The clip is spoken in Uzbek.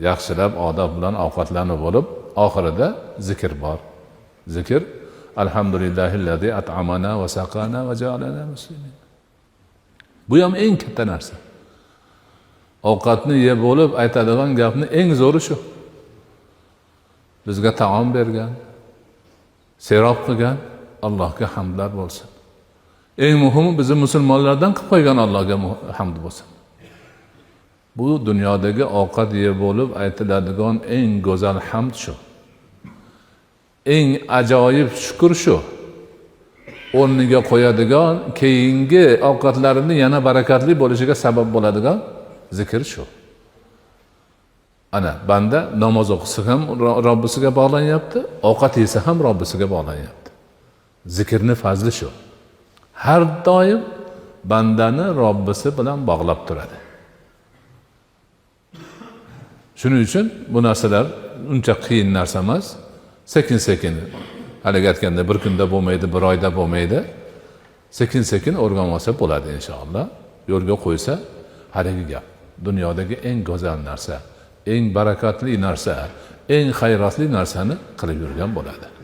Yaxshilab odob bilan ovqatlanib bo'lib, oxirida zikr bor. Zikr: alhamdulillahillazi at'amana va saqana va ja'alana muslimin. Bu ham eng katta narsa. Ovqatni yeb bo'lib aytadigan gapni eng zo'ri shu. Bizga taom bergan, serob qilgan Allohga hamdlar bo'lsin. Eng muhimi, bizni musulmonlardan qilib qo'ygan Allohga hamd bo'lsin. Bu dunyodagi ovqat yeb bo'lib aytiladigan eng go'zal hamd shu. Eng ajoyib shukur shu. O'rniga qo'yadigan, keyingi ovqatlarini yana barakatli bo'lishiga sabab bo'ladigan zikr shu. Ana banda namoz o'qisa ham Robbisiga bog'lanyapti, ovqat yesa ham Robbisiga bog'lanyapti. Zikrni fazli shu. Har doim bandani Robbisi bilan bog'lab turadi. Shuning uchun bu narsalar uncha qiyin narsa emas. Sekin sekin, haligi aytganda, bir kunda bo'lmaydi, bir oyda bo'lmaydi. Sekin sekin o'rganib olsa bo'ladi inshaalloh. Yo'lga qo'ysa, haligi gap, dunyodagi eng go'zal narsa, eng barakatli narsa, eng xayrotli narsani qilib yurgan bo'ladi.